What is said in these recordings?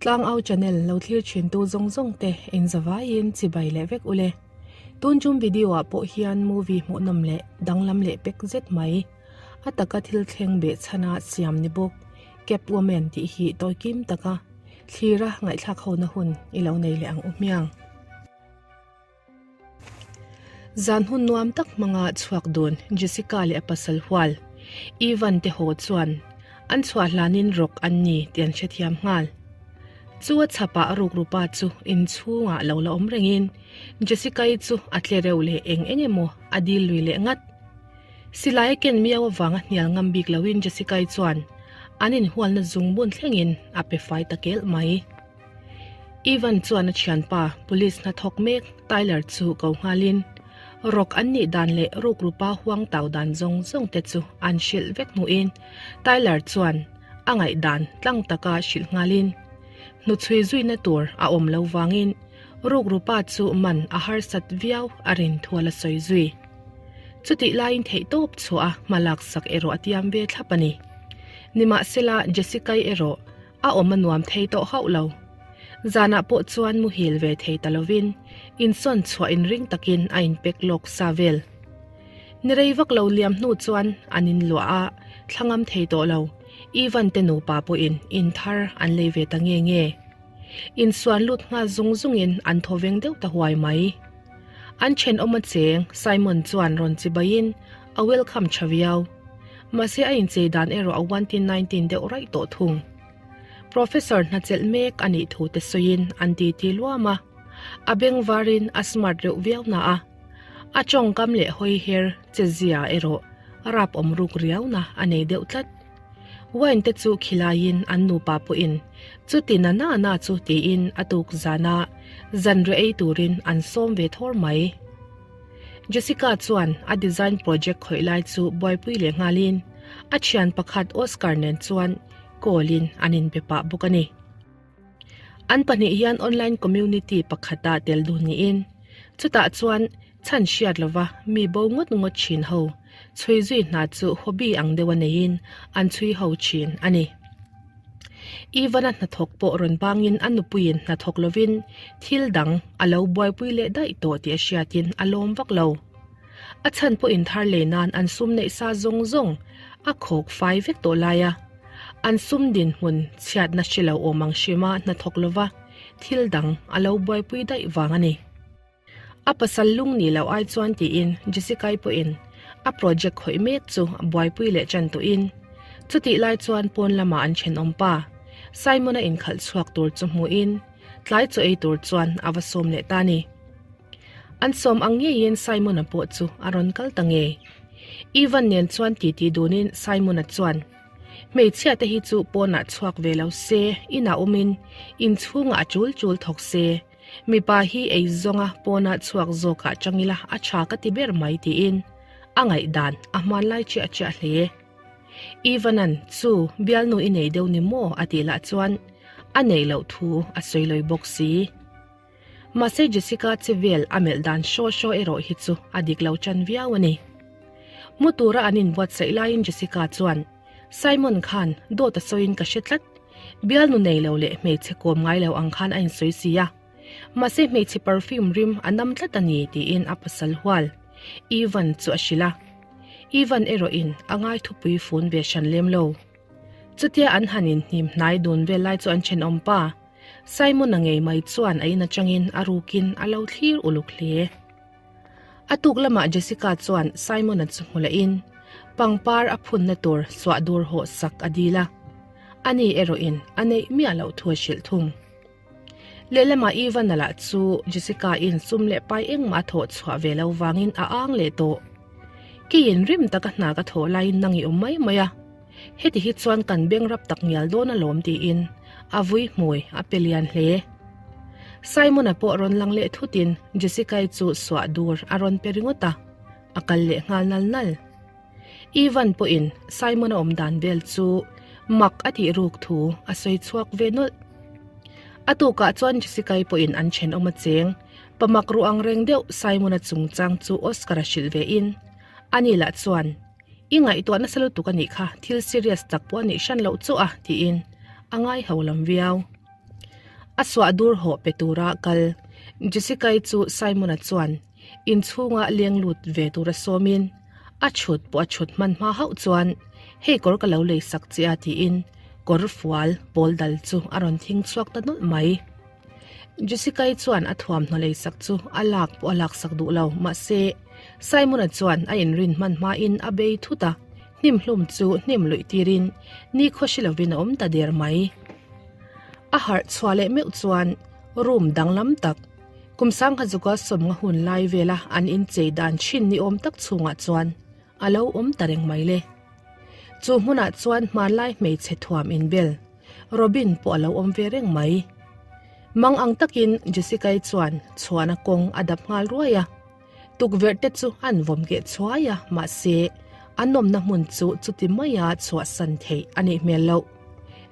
Tlangau channel lo thlir thintu zawng zawng te inzavaiin chibai leh vek ule. Tun tum video ah pawh hian movie hmuhnawm leh danglam leh pek zet mai. A taka thil thleng beh chhana siam ni bawk Cap Woman tih hi tawi kim taka thlira ngaihthlak hona hun i lo nei leh ang u hmiang. Zan hun nuam tak hmanga chhuak dun Jessica leh a pasal hual Ivan te haw chuan an chhuah hlanin rawk an ni tih an hrethiam nghal. Chu a chhapah rukrupa chu inchhungah lo la awm rengin Jessica-i chu a tle reuh leh eng eng emaw a dil lui leh ngat. Silai a ken miau avanga hnial ngam bik loin Jessica-i chuan an inhualna zungbun thlengin a pe fai ta kelh mai. Ivan chuan a thianpa police hnathawk mek Tyler chu ko nghalin rawk an nih dan leh rukrupa huang tau dan zawng zawng te chu an hrilh vek hnuin Tyler chuan a ngaihdan tlang taka hrilh nghalin hnuchhui zuina tur a awm lo vangin rukrupa chu man a harsat viau a rin thual a sawi zui. Chutih laiin theihtawp chhuah a hma laksak erawh a tiam ve thlap a ni. Nimahsela Jessica-i erawh A awm a nuam thei tawh hauh lo. Zanah pawh chuan muhil ve thei ta lovin insawn chhuah inring takin a inpek lawk sa vel. Ni rei vak lo liam hnu chuan an inluah a thla ngam thei tawh lo. Ivan te nupa pawhin in thar an lei ve ta nge nge. Insuan lut nghal zung zungin an thaw veng deuh ta huai mai. An thenawm a cheng Simon chuan rawn chibaiin a welcome tha viau. Mahse a inchei dan erawh a 119 deuh raih tawh thung. Professor hnachelh mek a nih thu te sawiin an titi luam a, a beng varin a smart reuh viau na a, a tawngkam leh hawi her che zia erawh rap awm ruk riau na a nei deuh tlat. Wine te chu khilaiin an nupa pawhin chuti na na na chu tiin a tuk zana zanriah ei turin an sawm ve thawr mai. Jessica chuan a design project khawih lai chu buaipui leh nghalin a thian pakhat Oscar nen chuan call in an inbe pah bawk a ni. An pahnih hian online community pakhata tel dun niin chutah chuan chhan hriat lova mi bo ngawt ngawt thin ho chhui zui hna chu hobby ang deuha neiin an chhui ho thin a ni. Ivan-a hnathawk pawh rawn bangin a nupuiin hnathawk lovin thil dang a lo buaipui leh daih tawh tih a hriatin a lawm vak lo. A chhan pawh inthar lei nan an sum neih sa zawng zawng a khawk fai vek tawh lai a, an sum dinhmun chhiatna hre lo awm ang hrima hnathawk lova thil dang a lo buaipui daih vang a ni. A pasal lung ni lo ai chuan tiin Jessica-i pawhin a project khawih mek chu a buaipui leh ṭan tawhin chutih lai chuan pawn lama an thenawm pa Simon-a inkhalh chhuak tur chu hmuhin tlai chaw ei tur chuan a va sawm leh ta a ni. An sawm ang ngeiin Simon-a pawh chu a rawn kal ta ngei. Ivan nen chuan titi dunin Simon-a chuan, Hmeichhia te hi chu pawnah chhuak ve lo se, inah awmin inchhungah a chul chul thawk se, Mipa hi ei zawnga pawnah chhuak zawkah chang ila a tha ka ti ber mai tiin a ngaihdan a hmanlai chiah chiah hle. Ivan-a'n chu bialnu i nei deuh ni maw a tih lah chuan a neih loh thu a sawi lawi bawk si. Mahse Jessica che vel a melh dan hraw hraw erawh hi chu a dik lo tan viau a ni. Mu tura an inbuatsaih laiin Jessica chuan Simon khan dawt a sawiin ka hre tlat. Bialnu nei lo leh hmeichhe kawm ngai lo ang khan a insawi si a. Mahse hmeichhe perfume rim a nam tlat a ni tiin a pasal hual Ivan chu a hrilh a. Ivan erawhin a ngai thupui fun ve hran lem lo. Chutia an han inhnim hnai dun vel lai chu an thenawm pa Simon-a ngei mai chuan a in atangin a rukin a lo thlir uluk hle. A tuk lamah Jessica chuan Simon-a chu hmu lehin pangpar a phunna tur suah dur hawh sak a dil a, ani erawhin a neih miah loh thu a hrilh thung. Lehlamah Ivan-a lah chu Jessica-in sum leh pai engmah a thawh chhuah ve lo vangin a ang leh tawh. Keiin rim taka hna ka thawh laiin nang i awm mai mai a, heti hi chuan kan beng rap tak ngial dawn alawm tiin a vui hmui a pe lian hle. Simon-a pawh rawn lang leh thutin Jessica-i chu suah dur a rawn pe ringawt a, a kal leh nghal nal nal. Ivan pawhin Simon-a awm dan vel chu mak a tih ruk thu a sawi chhuak ve nawlh. A tukah chuan Jessica-i pawhin an thenawm a cheng, pamak ruh ang reng deuh Simon-a chungchang chu Oscar-a hrilh ve in, ani lah chuan, I ngaihtuah nasa lutuk a nih kha, thil serious tak pawh a nih hran loh chu a, tiin a ngai ho lam viau. A suah dur hawh pe tura kal Jessica-i chu Simon-a chuan inchhunga leng lut ve tura sawmin a chhut pawh a chhut hman hma hauh chuan hei kawr ka lo lei sak che a tiin kawr fual pawl dal chu a rawn thing chhuak ta nawlh mai. Jessica-i chuan a thuamhnaw lei sak chu a lak pawh a lak sak duh lo mahse Simon-a chuan a inrin hman hmain a bei thut a, hnim hlum chu hnim luih tirin nikhua hre lovin a awm ta der mai. A harh chhuah leh meuh chuan room danglam tak, kum sangha zuka sawmnga hun lai vela an inchei dan thin ni awm tak chhungah chuan a lo awm ta reng mai le. Chu hmunah chuan hmanlai hmeichhe thuam inbel Robin pawh a lo awm ve reng mai. Mang ang takin Jessica-i chuan chhuahna kawng a dap nghal ruai a. Tukverh te chu an vawm keh chhuai a, mahse, an awmna hmun chu chuti maia chhuahsan theih a nih hmel loh.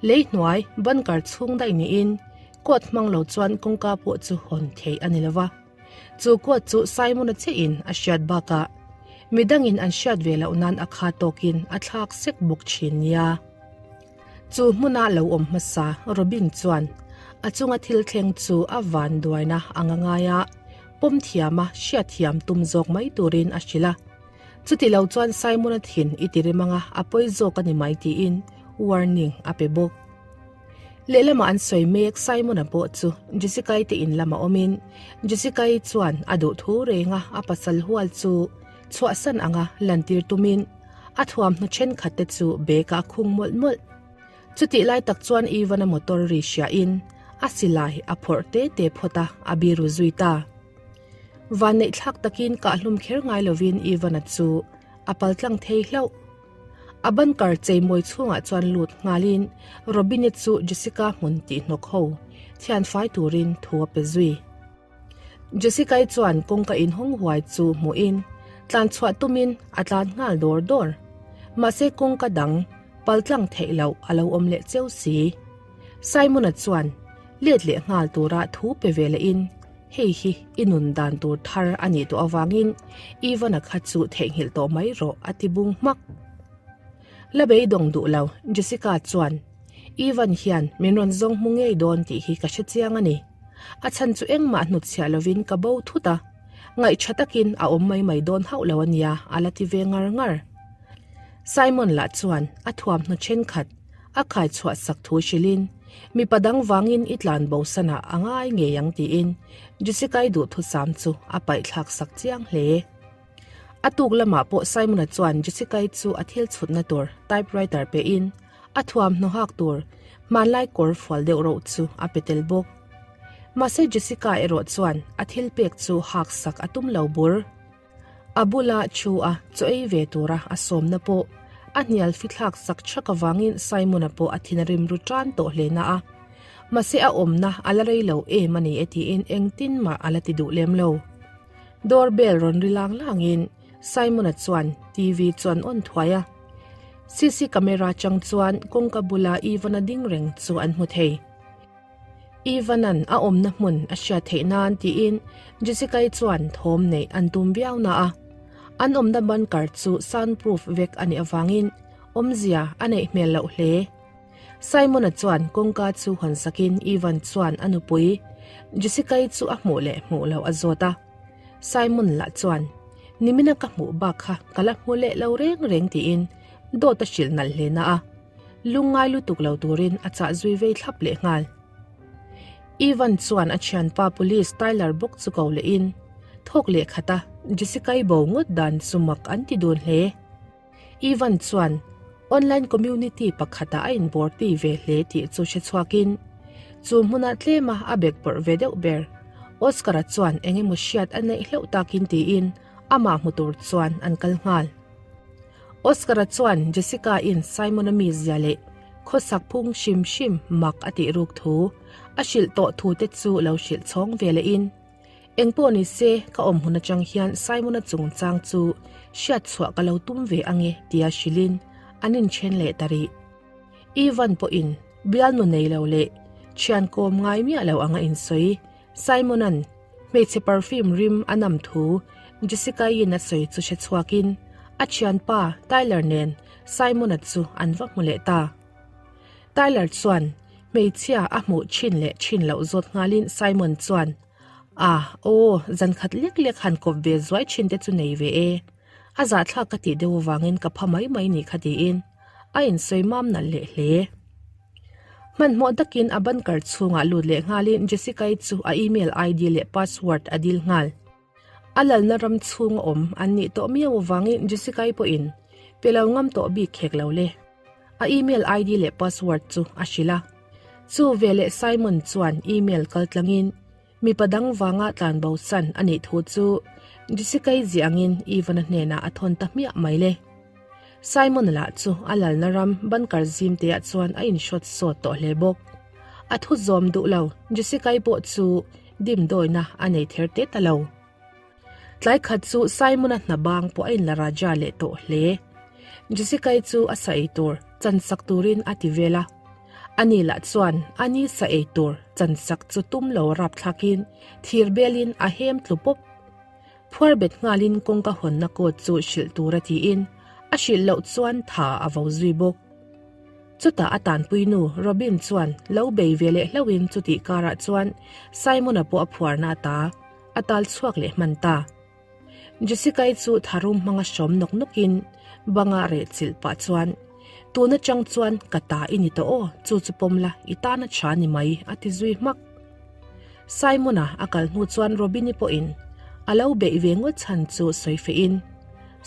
Lei hnuai bunker chhung daih niin coat hmang lo chuan kawngka pawh chu hawn theih a ni lo va. Chu coat chu Simon-a chiahin a hriat bakah midangin an hriat ve loh nan a kha tawkin a thlak sek bawk thin nia. Chu hmuna lo awm hmasa Robin chuan a chunga thil thleng chu a van duaina ang a ngai a, pawm thiama hriatthiam tum zawk mai turin a hrilh a. Chuti lo chuan Simon-a thin i ti rem anga a pawi zawk a ni mai tiin warning a pe bawk. Lehlamah an sawi mek Simon-a pawh chu Jessica-i te in lamah awmin Jessica-i chuan a duh thu renga a pasal hual chu chhuahsan anga lantir tumin A thuamhnaw thenkhat te chu bag ah a khung mawlh mawlh. Chutih lai tak chuan Ivan-a motor ri hriahin a silai a phawrh te te phawt a, a biru zui ta. Vanneih thlak takin kahhlum kher ngai lovin Ivan-a chu a paltlang thei hlauh. A bunker cheimawi chhungah chuan lut nghalin Robin-i chu Jessica hmun tihhnawk ho thianfai turin thu a pe zui. Jessica-i chuan kawngka inhawng huai chu hmuhin tlan chhuah tumin a tlan nghal dawr dawr. Mahse kawngka dang pal tlang theih loh a lo awm leh cheu si. Simon-a chuan let leh nghal tura thu pe ve lehin hei hi i nun dan tur thar a nih tawh avangin Ivan-a kha chu theihnghilh tawh mai rawh a ti bung hmak. La beidawng duh lo Jessica chuan Ivan hian min rawn zawng hmu ngei dawn tih hi ka hre chiang a ni. A chhan chu engmah hnutchhiah lovin ka bo thut a, ngaihṭha takin a awm mai mai dawn hauh lo a nia, a la ti ve ngar ngar. Simon lah chuan a thuamhnaw ṭhenkhat a khai chhuah sak thu hrilhin, Mipa dang vangin i tlan bo sanah a ngai ngei ang tiin Jessica-i duhthusam chu a paihthlak sak chiang hle. A tuk lamah pawh Simon-a chuan Jessica-i chu a thil chhutna tur typewriter pehin a thuamhnaw hak tur hmanlai kawr fual deuh roh chu a pe tel bawk. Mahse Jessica erawh chuan a thil pek chu hak sak a tum lo bur. A bula thu a chaw ei ve tura a sawmna pawh a hnial fithlak sak thak avangin Simon-a pawh a thin a rim ru tan tawh hle na a. Mahse a awmna a la rei lo em a ni e tiin engtin mah a la ti duh lem lo. Door bell rawn ri lang langin Simon-a chuan TV chu an on thuai a. CC camera chang chuan kawngka bula Ivan-a ding reng chu an hmu thei. Ivan-a'n a awmna hmun a hriat theih nan tiin Jessica-i chuan thawm neih an tum viau na a. An awmna bunker chu soundproof vek a nih avangin awmzia a neih hmel loh hle. Simon-a chuan kawngka chu hawn sakin Ivan chuan a nupui Jessica-i chu a hmuh leh hmuh loh a zawt a. Simon lah chuan, Nimina ka hmuh bak kha ka la hmu leh lo reng reng tiin dawt a hrilh nalh hle na a, lungngai lutuk lo turin a chah zui vei thlap leh nghal. Ivan chuan a thianpa police Tyler bawk chu ko lehin thawk leh khat a, Jessica-i bo ngawt dan chu mak an ti dun hle. Ivan chuan online community pakhatah a inbawrti ve hle tih chu hre chhuakin, chu hmunah tlema a bek bawrh ve deuh ber. Oscar-a chuan eng emaw hriat a neih hlauh takin tiin amah hmu tur chuan an kal nghal. Oscar-a chuan Jessica-in Simon-a mizia leh khawsak phung hrim hrim mak a tih ruk thu a hrilh tawh thu te chu lo hrilh chhawng ve lehin, Engpawh ni se, ka awm hun atang hian Simon-a chungchang chu hriat chhuah ka lo tum ve ange tia hrilhin an inthen leh ta rih. Ivan pawhin bialnu nei lo leh thian kawm ngai miah lo anga insawi Simon-a'n hmeichhe perfume rim a nam thu Jessica-i'n a sawi chu hre chhuakin a thianpa Tyler nen Simon-a chu an va hmu leh ta. Tyler chuan. Hmeichhia a hmuh thin leh thin loh zawt nghalin Simon chuan, A, aw, zan khat lek lek han kawp ve zuai thin te chu nei ve e. A zahthlak ka tih deuh avangin ka pha mai mai ni kha tiin a insawi mam nalh leh hle. Hmanhmawh takin a bunker chhungah lut leh nghalin Jessica-i chu a email ID leh password a dil nghal. A lalna ram chhunga awm an nih tawh miau avangin Jessica-i pawhin pe lo ngam tawh bik khek lo le. A email ID leh password chu a hrilh a. Chu veleh Simon chuan email kaltlangin mipa dang vanga tlanbo san a nih thu chu Jessica-i ziah angin Ivan-a hnenah a thawn ta hmiah mai le. Simon-a lah chu a lalna ram bunker zimteah chuan a inhrawt sawt tawh hle bawk. A thu zawm duh lo, Jessica-i pawh chu dimdawina a nei ther te ta lo. Tlai khat chu Simon-a hna bang pawh a inla raja leh tawh hle. Jessica-i chu a sa ei tur chan sak turin a ti vel a. Ani lah chuan a ni sa ei tur chan sak chu tum lo rapthlakin thir belin a hem tlu pawp. Phuar bet nghalin kawngka hawnna code chu hrilh tur a tiin a hrilh loh chuan tha a vo zui bawk. Chutah a tanpui nu Robin chuan lo bei ve leh hlauhin chutih karah chuan Simon-a pawh a phuarna ata a tal chhuak leh hman ta. Jessica-i chu tharum hmanga hrawm nawk nawkin banga reh chilh pah chuan, Tun atang chuan ka ta i ni tawh aw, chu chu pawm la, i tan a tha ni mai, a ti zui hmak. Simon-a a kal hnu chuan Robin-i pawhin a lo beih ve ngawt chhan chu sawi fehin,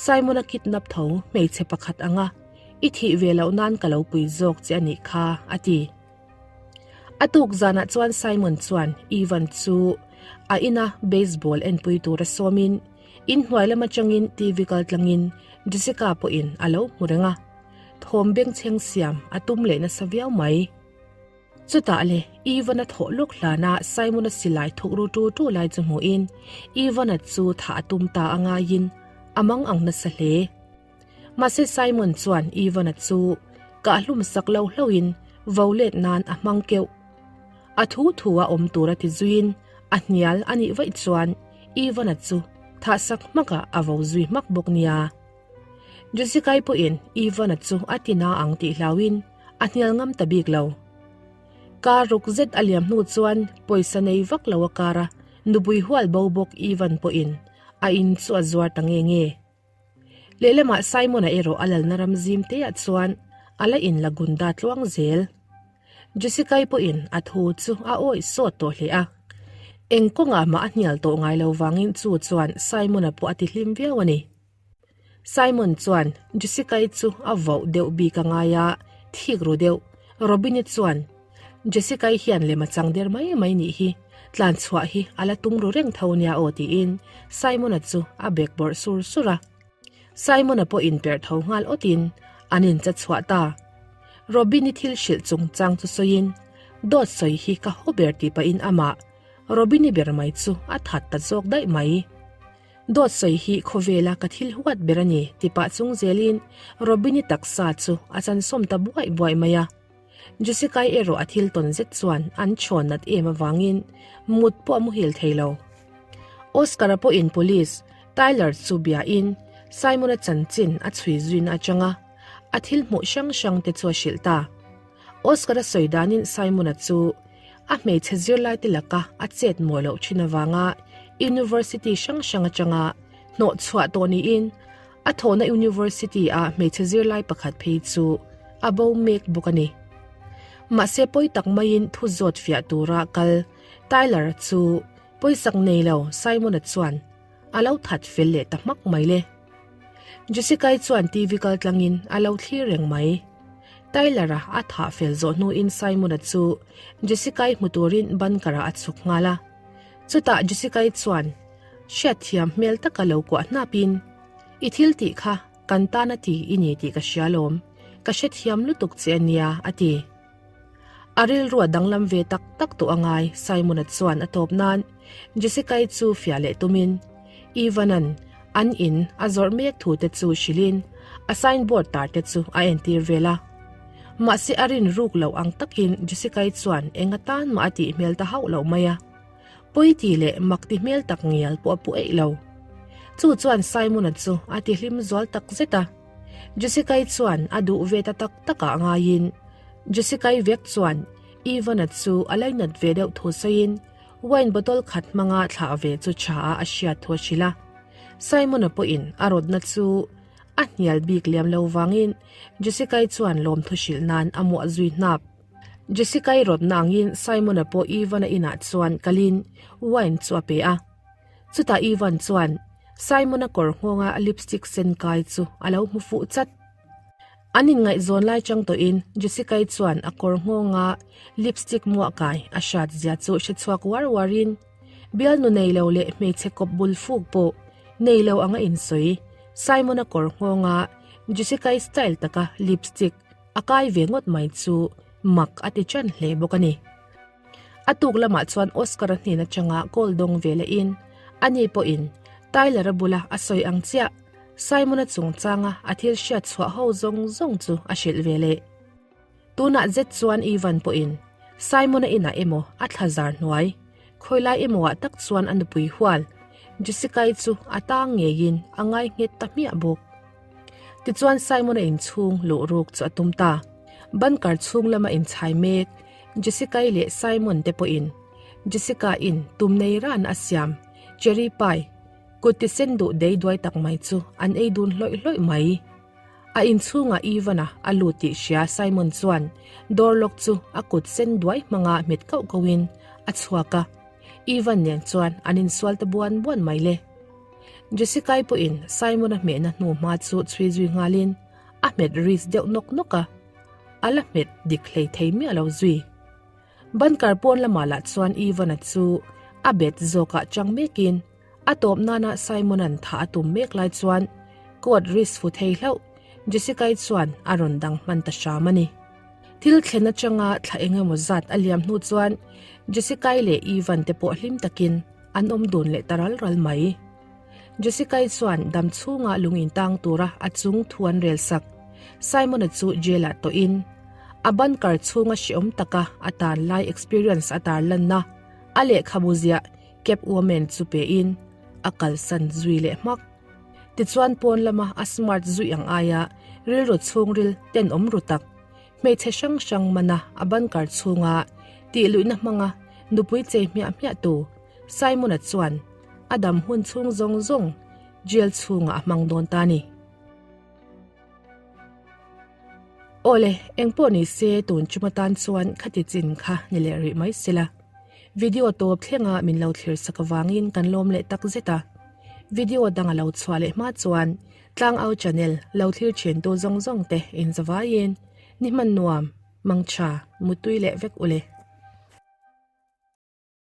Simon-a kidnap tho hmeichhe pakhat anga i thih ve loh nan ka lo pui zawk che a nih kha, a ti. A tuk zanah chuan Simon chuan Ivan chu a ina baseball enpui tura sawmin inhnuai lam atangin TV kal tlangin Jessica pawhin a lo hmu reng a, thawm bengchheng siam a tum leh nasa viau mai. Chutah le Ivan-a thawh lawk hlana Simon-a silai thuk ru tu tu lai chu hmuhin Ivan-a chu thah a tum ta a ngaiin a mang ang nasa hle. Mahse Simon chuan Ivan-a chu kahhlum sak lo hlauhin vo let nan a hmang keuh. A thu thu a awm tur a ti zuiin a hnial a nih vaih chuan Ivan-a chu thah sak hmakah a vo zui hmak bawk nia. Jessica-i pawhin Ivan-a chu a ti na ang tih hlauhin a hnial ngam ta bik lo. Kar ruk zet a liam hnu chuan pawisa nei vak lo a kar a, nupui hual bo bawk Ivan pawhin a in chu a zuar ta nge nge. Lehlamah Simon-a erawh a lalna ram zim teah chuan a la in la gunda tluang zel. Jessica-i pawhin a thu chu a awih sawt tawh hle a. Eng kawngah mah a hnial tawh ngai lo vangin chu chuan Simon-a pawh a ti hlim viau a ni. Simon chuan Jessica-i chu a vauh deuh bik a ngai a, thik ru deuh. Robin-i chuan Jessica-i hian lem a chang der mai mai nih hi, tlan chhuah hi a la tum ru reng tho nia aw tiin Simon-a chu a bek bawrh sur sur a. Simon-a pawh inperh tho nghal awtin an incha chhuah ta. Robin-i thil hrilh chungchang chu sawiin, Dawt sawi hi ka haw ber tih pahin amah Robin-i ber mai chu a that ta zawk daih mai. Dawt sawi hi khawvela ka thil huat ber a ni ti pah chung zelin Robin-i taksa chu a chansawm ta buaih buaih mai a. Jessica-i erawh a thil tawn zet chuan an chhawn nat em avangin mut pawh a muhil thei lo. Oscar-a pawhin police Tyler chu biain Simon-a chanchin a chhui zuina atanga a thil hmuh hrang hrang te chu a hrilh ta. Oscar-a sawi danin Simon-a chu a hmeichhe zirlaite laka a chet mawi loh thin avanga university hrang hrang atanga hnawh chhuah tawh niin A thawhna University-a hmeichhe zirlai pakhat phei chu a bo mek bawk a ni. Mahse pawi tak maiin thu zawt fiah tura kal Tyler-a chu pawisak nei lo Simon-a chuan a lo that fel leh ta hmak mai le. Jessica-i chuan TV kal tlangin a lo thlir reng mai. Tyler-a a thah fel zawh hnuin Simon-a chu Jessica-i hmu turin bunker-ah a chhuk nghal a. Chutah Jessica-i chuan Hriatthiam hmel taka lo kuah hnapin, I thil tih kha kan tan a ti i ni tih ka hria lawm, ka hrethiam lutuk che a nia, a ti. A rilru a danglam ve tak tak tawh a ngai, Simon-a chuan a tawp nan Jessica-i chu fiah leh tumin Ivan-a'n an in a zawrh mek thu te chu hrilhin a signboard tar te chu a entir vel a. Mahse a rin ruk loh ang takin Jessica-i chuan eng atan mah a tih hmel ta hauh loh mai a. Pawi ti leh mak ti hmel tak ngial pawh a pu eih lo. Chu chuan Simon-a chu a ti hlim zual tak zet a. Jessica-i chuan a duh ve ta tak takah ngaiin Jessica-i vek chuan. Ivan-a chu a lainat ve deuh thu sawiin wine bottle khat hmanga thlah ve chu tha a a hriat thu a hrilh a. Simon-a pawhin a rawtna chu a hnial bik liam lo vangin Jessica-i chuan lawmthu hrilh nan a muah zui hnap. Jessica-i rawtna angin Simon-a pawh Ivan-a inah chuan kalin wine chu a pe a. Chutah Ivan chuan Simon-a kawr nghawnga lipstick sen kai chu a lo hmu fuh chat. An inngaihzawn lai chang tawhin Jessica-i chuan a kawr nghawnga lipstick muah kai a hriat zia chu hre chhuak uar uarin bialnu nei lo leh hmeichhe kawp bul fuk pawh nei lo anga insawi Simon-a kawr nghawnga Jessica-i style taka lipstick a kai ve ngawt mai chu mak a ti ṭan hle bawk a ni. A tuk lamah chuan Oscar-a hnen atanga call dawng ve lehin ani pawhin Tyler-a bula a sawi ang chiah Simon-a chungchanga a thil hriat chhuah ho zawng zawng chu a hrilh ve leh. Tunah zet chuan Ivan pawhin Simon-a inah emaw a thla zar hnuai, khawilai emawah tak chuan a nupui hual Jessica-i chu a tang ngeiin a ngai nghet ta hmiah bawk. Tichuan Simon-a inchhung luh ruk chu a tum ta. Bunker chhung lama inchhai mek Jessica-i leh Simon te pawhin Jessica-in tum nei ran a siam cherry pie kut ti sen duh dei duai tak mai chu an ei dun hlawih hlawih mai. A inchhungah Ivan-a a lut tih hria Simon chuan door lock chu a kut sen duai hmanga hmet kauh kauhin a chhuak a, Ivan nen chuan an insual ta buan buan mai le. Jessica-i pawhin Simon-a hmehna hnu hma chu chhui zui nghalin a hmet risk deuh nawk nawk a, a la hmet dik hlei thei miah lo zui. Bunker pawn lamah lah chuan Ivan-a chu a bet zawkah chang mekin a tawp nana Simon-a'n thah a tum mek lai chuan coat risk fu thei hlauh Jessica-i chuan a rawn dang hman ta hram a ni. Thil thlen atanga thla eng emaw zat a liam hnu chuan Jessica-i leh Ivan te pawh hlim takin an awm dun leh ta ral ral mai. Jessica-i chuan dam chhunga lung intang tura a chung thu an rel sak. Simon-a chu jail-ah tawhin a bunker chhunga hreawm taka a tan lai experience a tar lanna a lehkhabu ziah Cap Woman chu pein a kalsan zui leh hmak. Tichuan pawn lama a smart zui ang aia rilru chhungril tenawm ru tak hmeichhe hrang hrang mana a bunker chhunga tih luihna hmanga nupui chei hmiah hmiah tu Simon-a chuan a dam hun chhung zawng zawng jail chhungah a hmang dawn ta a ni. Awle, engpawh ni se tun chum atan chuan khati chin kha ni leh rih mai sela. Video tawp thlenga min lo thlir sak avangin kan lawm leh tak zet a. Video dang a lo chhuah leh hma chuan Tlangau channel lo thlir thintu zawng zawng te inzavaiin ni hman nuam, mangtha, mutui leh vek ule.